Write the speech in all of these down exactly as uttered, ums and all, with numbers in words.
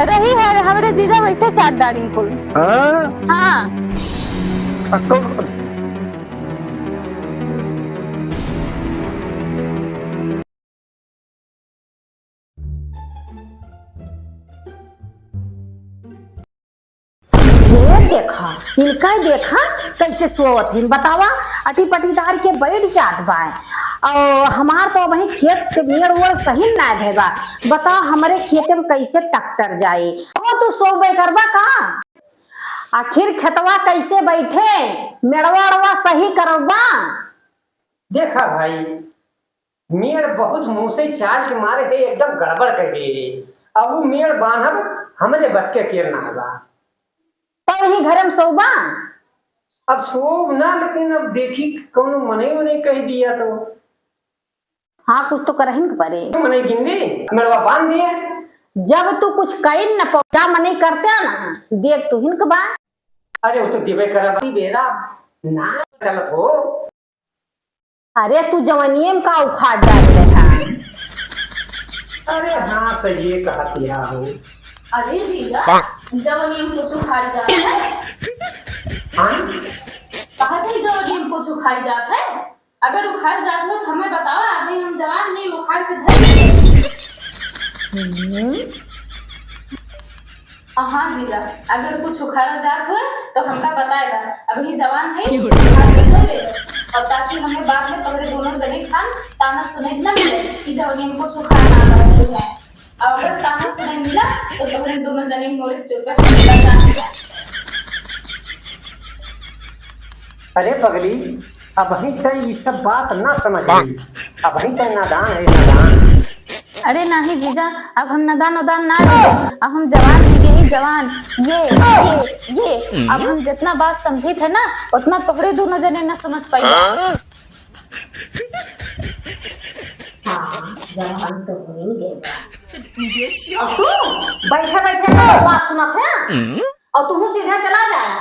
रही है, हमरे जीजा वैसे चाट डारिन कुल। हाँ? हाँ। अक्को हे देखा, इनका देखा, कैसे सोवत हिन, बतावा। अटी पटीदार के बैठ जात बाय, और हमार तो वही खेत के मेड़ ओड़ सही ना भय बा। बताओ, हमरे खेते में कैसे ट्रैक्टर जाई? ओ, तू सोबे करबा का? आखिर खेतवा कैसे बैठे, मेड़वा अड़वा सही करबा? देखा भाई, मेड़ बहुत मुँह से चाल के मारे है, एकदम गड़बड़ कर दे है। अब वो मेड़ बांधब हमरे बस के केर ना बा। तब यही घर में सोबा? अब सोब ना, लेकिन अब देखी कौनो मनई उनई कह दिया तो। हाँ, कुछ तो करहिन के परे। मनई गिन ली, मेड़वा बांध दिए। जब तू कुछ कइन न पौधा मनई करते ना, देख तू हिन के बा। अरे वो तो देवे करब, बेरा ना चलत हो। अरे, तू जवनिये में का उखाड़ डाल रहा? अरे हाँ, सही कहत या हो। अरे जीजा, जवनिये में कुछ उखाड़ जात है? हाँ? कहत है जवनिये में कुछ उखाड़ जात है? अगर उखाड़ जात हो तो हमें बताओ, अभी हम जवान नहीं उखाड़ के धर देंगे। हाँ जीजा, अगर कुछ उखाड़ा जात हो तो हमका बताए दा, अभी जवान है, उखाड़ के धर दे। और ताकि हमें बाद में तोहरे दोनों जने खान ताना सुने न मिले कि जवनिये में कुछ उखाड़ ना रहे हैं। और अगर ताना सुने मिला तो तोहरे दोनों जने मोरे चुप। अरे पगली, अबहीं तय ई सब बात ना समझ ली। अबहीं तय नादान है, नादान। अरे नाही जीजा, अब हम नादान उदान ना रहे, अब हम जवान हो गए, जवान। ये, ये, ये, अब हम जितना बात समझी थे ना, उतना तोहरे दोनों जने ना समझ पाई। हाँ, जवान तो हो ही गए बा। अब तू बैठे बैठे तो बात सुनत है, और तू सीधे चला जाया।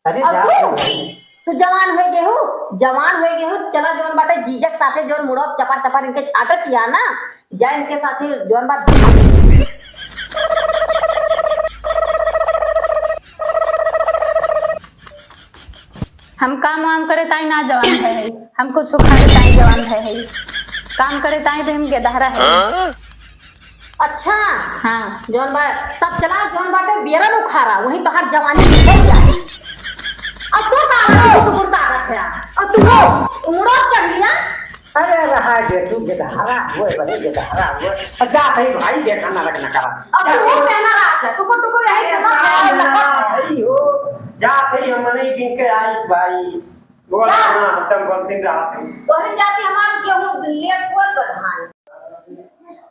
अरे और जा तू, तू भाई। तू जवान होए गेहू, जवान होए गेहू, चला जौन बाटे जीजक साथे जौन मुड़वा चपर चपर इनके छाटत किया ना, जा इनके साथे जौन बात। हम काम वाम करे ताई ना जवान भय है, हम कुछ उखाड़े ताई जवान भय है, काम करे ताई भी हम गेदहरा है। अच्छा। हाँ। जौन बा, तब चला, जौन बाटे बेरन उखाड़ा, वही तोहार जवानी निकल जाए। अब तू का हाथ टुकुर टुकुर ताकत है? और तू हो, मुड़ो चढ़ लिया। अरे रहा दे, तू गेदहरा हुए, बड़े गेदहरा हुए। और जा सही भाई, देखा नरक न करा। अब तू हो पहना रहा था, टुकुर टुकुर यही अरे सुना ना, था, ना, लगा। सही हो। जा सही, हम नहीं गिन के आई भाई। बोल जा। ना, हम तम बोलते रहा थे। तोहरे जाति हमार गेहूं लेट हुआ तो धान।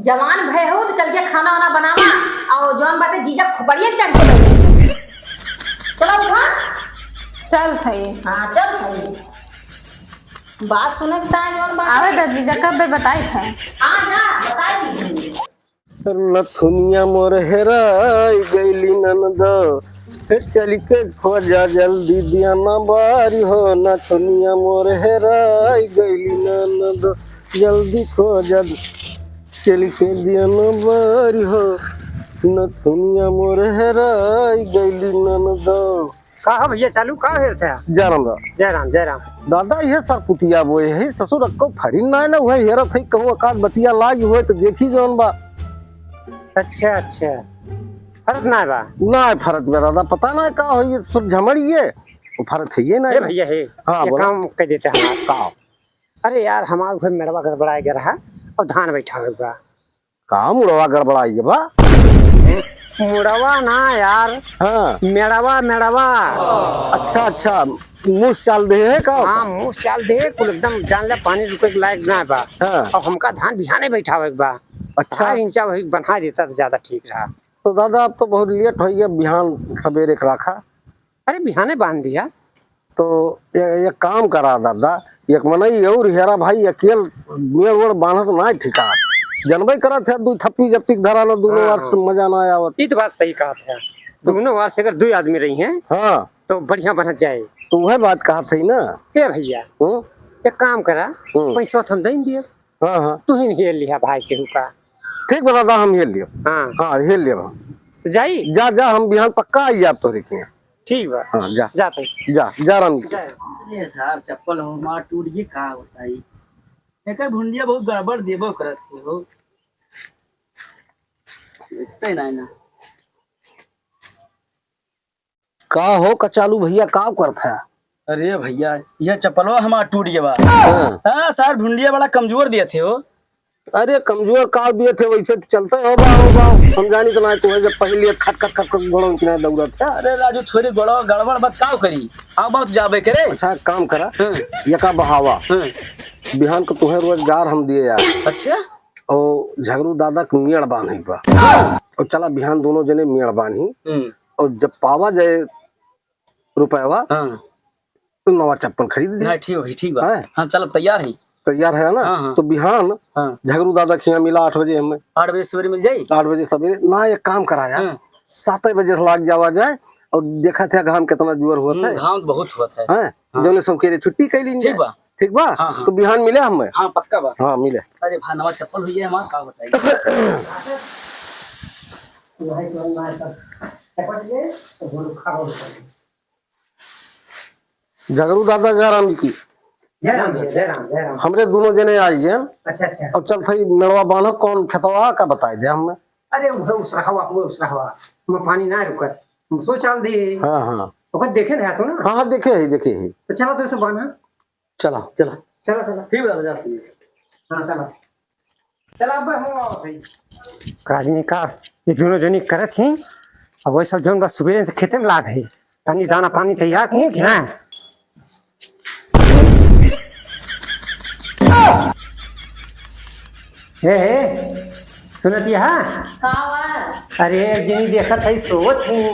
जवान भय हो तो चल के खाना वाना बनावा, और जौन बाटे जीजा खोपड़िया चढ़ के बैठे। चला उठा। चल थई। हाँ, चल थई। बात सुने के ताई जौन बाटे। आवे दा जीजा, कब बे बताई थे। हाँ, जा, बताई दी। नथुनिया मोर हेराई गइली ननद, हे चलि के खोजा जल्दी दियाना बारी हो। नथुनिया मोर हेराई गइली ननद, जल्दी खोजा चलि के दियाना बारी हो। नथुनिया मोर हेराई गइली ननद। का हो भैया, चालू का हेरत है? जय राम दादा। जय राम, जय राम। दादा, इहे सरपुतिया बोए है, ससुर अक्को फरिन नाय ना, उहे हेरत है, कहूँ अकाद बतिया लाग होए तो देखी जौन बा। अच्छा, अच्छा। फरत नाय बा? नाय फरत बा दादा, पता नाय का होई, ये ससुर झमड़िए, वो फरत है ये ना। ए भैया, हे, हाँ, ये बोला। काम कर देते हैं। का? अरे यार, हमार घर मेड़वा गड़बड़ाए गया रहा और धान बैठा हुआ। का मुड़वा गड़बड़ाई बा? मुड़वा ना यार। हाँ। मेड़वा, मेड़वा। अच्छा, अच्छा, मूस चाल दे है का? हाँ, मूस चाल दे, कुल एकदम जान ले पानी रुके के लायक ना बा। हाँ। और हमका धान बिहाने बैठावे के बा। अच्छा। चार इंचा वही बना देता तो ज्यादा ठीक रहा। तो दादा, अब तो बहुत लेट हो गया, बिहान सवेरे के रखा। अरे बिहाने बांध दिया। तो ए-, एक काम करा दादा, एक मनई और हेरा भाई, अकेल मेड़ ओड़ बांधत ना ठिका। जनबे करत है, दुई थप्पी जब तक धरा ना, दोनों हाँ, वार हाँ। से मजा ना आवत। ई तो बात सही कहत है। दोनों वार से अगर दुई आदमी रही हैं, हाँ। तो बढ़िया बनत जाए। तो वह बात कहत है ना। ए भैया, हम्म? एक काम करा, हम्म। पैसा तो हम दे दिए। हाँ, हाँ। तू ही हेर लिहा भाई केहू का। ठीक बा दादा, हम हेर लियो। हाँ। हाँ, हेर लियो हम। जाई? जा, जा, हम बिहान पक्का आई जाब तोहरे किहाँ। ठीक बा। हाँ, जा। जा तई। जा, जा राम जी। जा। अरे सार, चप्पल हमार टूट गई, का बताई? एकर भुंडिया बहुत गड़बड़ देबो करत है हो। बेचते ना ना। का हो कचालू भैया, का करत है? अरे भैया, यह चप्पलवा हमार टूट गया बा। हाँ। हाँ सार, भुंडिया बड़ा कमजोर दिए थे हो। अरे कमजोर का दिए थे, वैसे चलते हो बा, हो बा। हम जानी तो ना, तुम्हें जब पहले खट खट खट खट गोड़ों की ना दौड़त है। अरे राजू, थोड़ी गोड़वा गड़बड़ बात का करी? आओ बहुत जाबे करे। अच्छा, एक काम करा, हाँ। ये का बहावा, हाँ। बिहान को तुम्हें रोजगार हम दिए यार। अच्छा। और झगरू दादा के मेड़ बांधी बा। हाँ। और चला बिहान दोनों जने मेड़ बांधी। हम्म। और जब पावा जाए रुपयवा, हाँ। तो नवा चप्पल खरीद ली। हाँ, ठीक है, ठीक बा। हैं? हम चलब, तैयार है। तैयार है ना? हाँ, हाँ। तो बिहान हाँ। झगरू दादा के यहाँ मिला आठ बजे हमें। आठ बजे सवेरे मिल जाई? आठ बजे सवेरे ना, एक काम करा यार, हाँ। सात बजे से लाग जावा जाए और देखा था घाम कितना जोर हुआ हम्म, था। घाम बहुत हुआ था। हैं? हाँ। जौने सब के लिए छुट्टी कर ली ठीक बा। ठीक बा? हाँ, हाँ। तो बिहान मिले हमें। हाँ, पक्का बा। हाँ, मिले। अरे भा, नवा चप्पल हुई है हमार, का बताई? झगरू दादा जयराम जी की। जय राम भैया, जय राम, जय राम। हमरे दोनों जने आई हैं। अच्छा, अच्छा। अब चल थई मेड़वा बांधो, कौन खेतवा का बताई दे हमें। अरे वो उसरहवा, वो उसरहवा, वो पानी ना रुकत, वो चाल दे। हाँ, हाँ। ओकर देखे ना तो ना। हाँ, हाँ, देखे ही, देखे ही। तो चला तो इसे बांधा। चला। चला। चला, चला। ठीक बा, जा। हाँ, चला। चला, अब हम आवत हई। काजनी का ये दोनों जनी करत ही, अब वही सब जौन बा सुबेरे से खेते में लाग है, तनी दाना पानी तैयार की कि ना? हे, हे, सुनत ही हा? का बा? अरे, एक जनी देखत है, सोवत ही,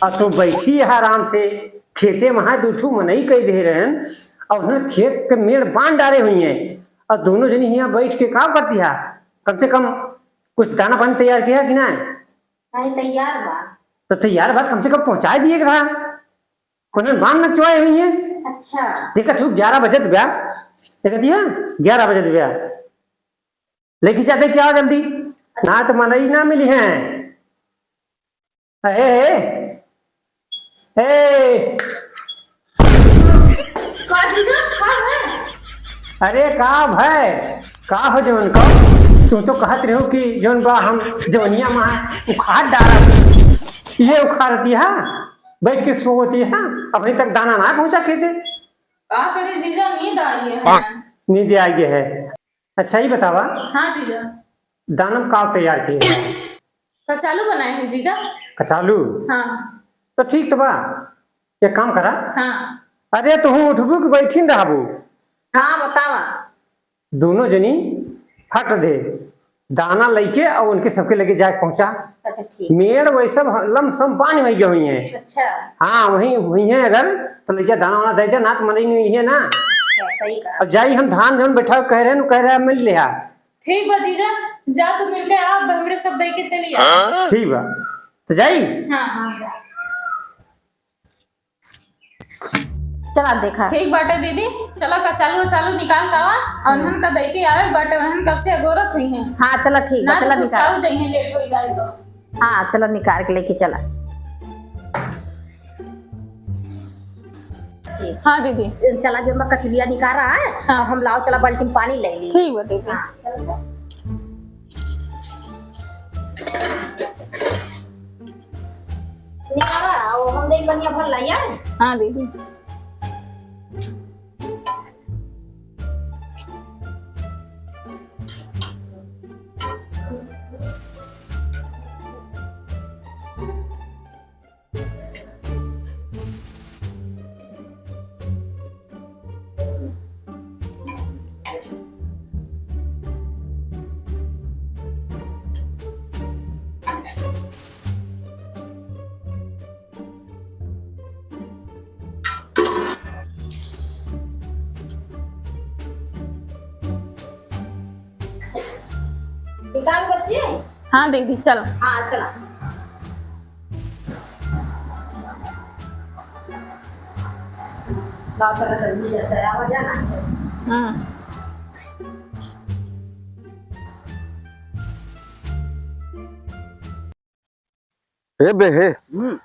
और तू बैठी है आराम से। खेते में हाथ दू ठू मनई कई दे रहन, और उन्हें खेत के मेड़ बांध डारे हुई हैं, और दोनों जनी हियाँ बैठ के का करती है? कम से कम कुछ दाना पानी तैयार किया कि ना? नहीं, तैयार बा। तो तैयार बा, कम से कम पहुँचाए दिए के रहा। उन्हें बांध नचवाए हुई हैं। अच्छा। देखा तू, ग्यारह बजत बा, देखा दिया, ग्यारह बजत बा। लेके जाते क्या जल्दी, ना तो मनई ना मिली हैं। ए, ए, ए। का जीजा, का है? अरे का भाई, का हो जवन का? तू तो कहत रहो कि जवन बा हम जवनिया में है, उखाड़ डाला। ये उखाड़ दिया, बैठ के सोवती है, अभी तक दाना ना पहुंचा खेते। का करे जीजा, नींद आई है। नींद आई है। अच्छा, ये बतावा। हाँ जीजा। दानम का तैयार किए हैं? कचालू बनाए हैं जीजा। कचालू? हाँ। तो ठीक तो बा, एक काम करा। हाँ। अरे, तू उठबू कि बैठिन रहबू? हाँ, बतावा। दोनों जनी फट दे दाना लेके और उनके सबके लगे जाके पहुंचा। अच्छा, ठीक। मेड़ वैसे लमसम पानी वही गए हुई हैं। अच्छा। हाँ, वहीं हुई हैं अगर तो ले जा, दाना वाना दे दे, ना तो मनई नहीं है ना। अच्छा, सही कहा। अब जाई हम धान जौन बैठा कह रहे हैं, कह रहे हैं मिल लिया। ठीक बा जीजा, जा तू मिलके आ, अब हमरे सब दे के चली आ। ठीक बा, तो जाई। हाँ, हाँ, जा। चला देखा। ठीक बाटे दीदी, चला कचालू वचालू निकाल के आवा, और उन्हन का दे के आवे बाटे, उन्हन कब से अगोरत हुई हैं। हाँ, चला ठीक बा, ना चला तो निकाल। गुस्साऊ जइहें, लेट होई जाए तो। हाँ, चला निकाल के लेके चला। हाँ दीदी। चला जो मैं कचुलिया निकाल रहा है, हाँ। और हम लाओ चला बाल्टी में पानी ले ली। ठीक बा दीदी। हाँ, चला। निकाला, वो हम देख बढ़िया भर लाइया। हाँ दीदी। निकाल बच्चे। हाँ दीदी, चल। हाँ, चला। लाओ, चला, जल्दी से तैयार हो जाना। हम्म। हे बे, हे। हम्म।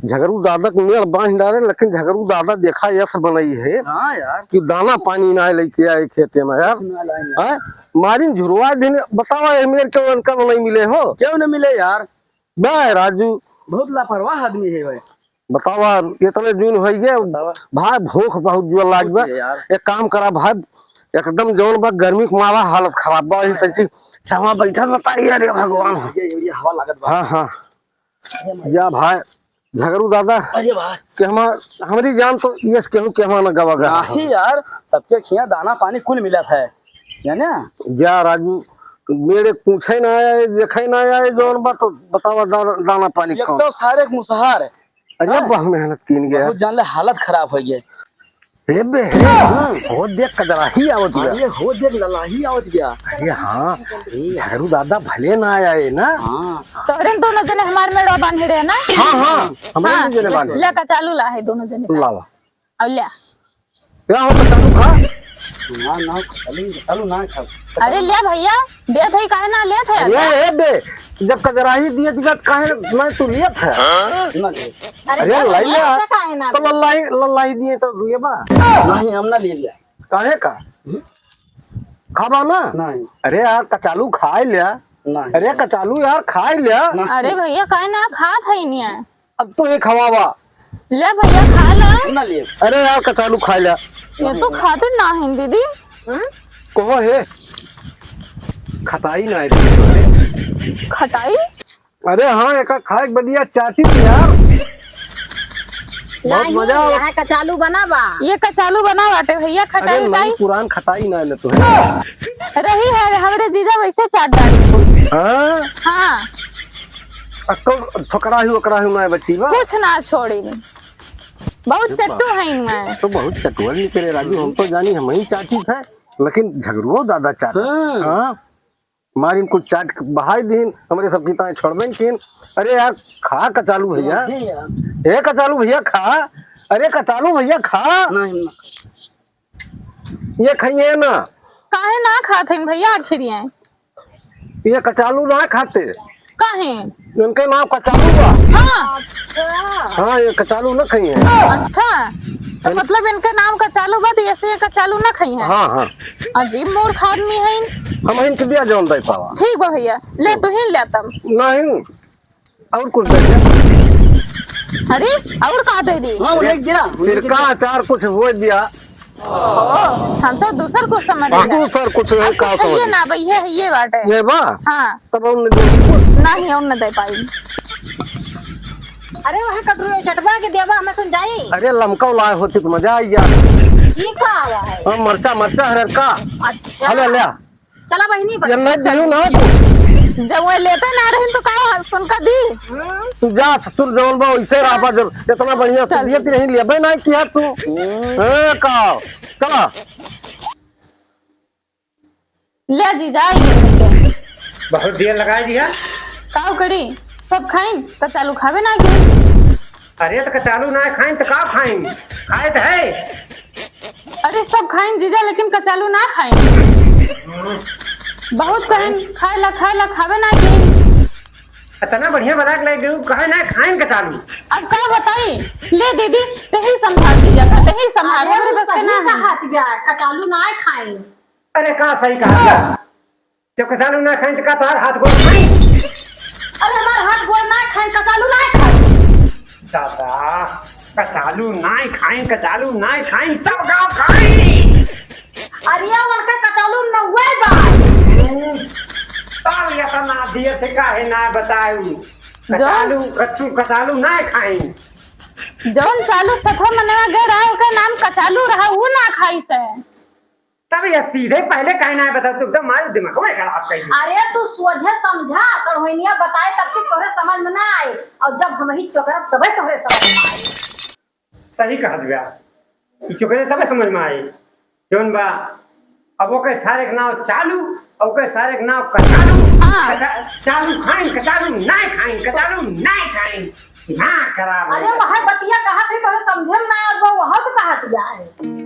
झगरू दादा के मेड़ बांध डारे, लेकिन झगरू दादा देखा यस बनई है हाँ यार। कि दाना पानी ना लेके आए खेते में यार। ना लाए यार। हैं? मारिन झुरवा दिन बतावा, ये मेड़ के उनका नहीं मिले हो। क्यों न मिले यार? बे राजू। बहुत लापरवाह आदमी है भाई। बतावा, इतने जून होई गए, बतावा। भाई भूख बहुत जोर लाग बा। बहुत है यार। एक काम करा भाई, एकदम जौन बा गर्मी के मारा हालत खराब बा, ये तंची छावा बैठल बताइए रे भगवान। ये, ये हवा लागत बा। हाँ, हाँ। या भाई, झगरू दादा, अरे भाई। के हम, हमरी जान तो यस केहू के हम न गवा गा। नहीं यार, सबके खिया दाना पानी कुल मिलत है, है ना? जा राजू, मेरे पूछे ना आए, देखे ना आए, जौन बा तो बतावा दा-, दाना पानी एक कौन? तो सारे के मुसहार। अरे हाँ। बहुत मेहनत कीन गया। बहुत जान ले हालत खराब हो गया। हे बे, हे, हाँ। हो देख कजराही आवत गया। अरे हो देख ललाही आवत गया। अरे हाँ, ए। झगरू दादा भले ना आए ना। हाँ। तोहरे दोनों जने हमार मेड़वा बांधे रहे ना। हाँ, हाँ, हमारे हाँ, दोनों जने बांधे। ले कचालू ला है दोनों जने का। लावा। और ले। क्या हो कचालू खा? ना, ना, कचालू, कचालू ना खा। अरे ले भैया, देत है काहे ना लेत है? अरे, ए बे, जब कजराही दिए दिए तो काहे ना तू लेत है? ना ले। अरे अरे ले लाई भैया, ले। ऐसा काहे ना तो ले? लल्लाई, लल्लाई दिए तो लेबा। नहीं, हम ना ले लिया। काहे का? खाबा ना? नहीं। अरे यार, कचालू खाए लिया। नहीं। अरे कचालू यार, खाए लिया। नहीं। अरे भैया, काहे ना खात है इन्हें? अब तू ही खवावा। ले भैया, खा ला। ना लिए। अरे यार, कचालू खाए लिया। ये तो खाते ना है दीदी। हम्म? कहो हे, खटाई ना है। खटाई? अरे हाँ, एका खाए के बढ़िया चाटी थी यार। बहुत नहीं, मजा आवा। यहाँ कचालू बना बा। ये कचालू बना बाटे भैया, खटाई अरे नहीं, उटाई। पुरान खटाई ना ले तो है। रही है, हमरे जीजा वैसे चाट डाली। हाँ? हाँ। अक्कल ठोकरा ही ओकरा ही ना बच्ची बा। कुछ ना छोड़ी। बहुत चुप चट्टू बा। है इनमें। तो बहुत चटुअर निकले राजू, हम तो जानी हम ही चाटी थे, लेकिन झगड़ुओ दादा चाट। हाँ। हाँ। मारिन कुल चाट के बहाई दीन, हमरे सबकी ताईं छोड़बे न कीन। अरे यार, खा कचालू भैया। नहीं यार। ए कचालू भैया खा। अरे कचालू भैया खा। नहीं, नहीं। ये खाइए ना। काहे ना खात हन भैया आखिर ये? ये कचालू ना खाते। काहे? इनके नाम कचालू बा। हाँ। हाँ, ये कचालू ना खाइए। अच्छा, तो अन- मतलब इनके नाम कचालू बा, तो ऐसे ये कचालू ना खाई हैं? हाँ, हाँ। अजीब मूर्ख आदमी है इन। हम इनके दिया जौन दे पावा। ठीक बा भैया, ले तू ही ले तब। नहीं, और कुछ दे दे। अरे, और का दे दी? हाँ, उन्हें गिरा। सिरका अचार कुछ हो दिया। ओ, हम तो दूसर कुछ समझ रहे। दूसर कुछ है, अब का कुछ है ये समझ? ना भाई, ये है, ये बात है। ये बा? हाँ। तब और नहीं दे। नहीं, और न दे पाई। अरे, वह कटोरी चटवा के देवा, हमें सुन जाई। अरे, लमका लाए होती तो मजा आई यार। ये का आवा है? हाँ, मरचा, मरचा है का? अच्छा। हले, ले। चला बहिनी, ये नहीं दियो ना तू। जब वो लेते ना रही तो का सुन का दी? तू जा ससुर जवन बा वैसे रहबा, जब इतना बढ़िया से चल। दिए ती नहीं लेबे ना किया तू। हम्म। ए का? चला। ले जीजा, आई गेल लेके। बहुत देर लगा दिया। का करी? सब खाइन, कचालू खावे ना गेल। अरे तो कचालू ना खाइन तो का खाइन? खाए तो है। अरे सब खाइन जीजा, लेकिन कचालू ना खाइन। बहुत कहन खाए ला, खाए ला, खावे ना गेल। इतना बढ़िया बना के ले गयू, कहे ना खाइन कचालू। अब का बताई? ले दीदी, तही संभाल जीजा, तही संभाल, अरे हमरे वो बस के सही ना है। कहात बा, कचालू ना खाइन। अरे का सही कहा? जब कचालू ना खाइन तो का तोहार हाथ गोड़ खाइन? अरे हमार हाथ गोड़ ना खाइन, कचालू ना खाइन। दादा, कचालू ना खाइन, कचालू ना खाइन, तब का खाइन? अरे उनके कचालू नौवे बा। तब इतना देर से काहे ना बताऊ? जो कचालू, कच्चू, कचालू ना खाइन। जौन चालू सथवा मनवा गए रहा, ओकर नाम कचालू रहा, ऊ ना खाई से। तब ये सीधे पहले काहे ना बताऊ, तू एकदम मारो दिमाग में खराब कर दिया। अरे तू सोझे समझा, सड़हुइनिया बताए तब तक तोहरे समझ में ना आए, और जब हम ही चोकरब तबे तोहरे समझ में आए। सही कहत बा, ई चोकरे तबे समझ में आए। जौन बा, अब ओके सारे के नाव चालू, अब ओके सारे के नाव कचालू, हाँ। कचा-, चालू खाइन, कचालू नाय खाइन, कचालू नाय खाइन। दिमाग खराब हो अरे गया। वह बतिया कहत है, तोहरे समझे में ना आए, वो, वह तो कहत बा है।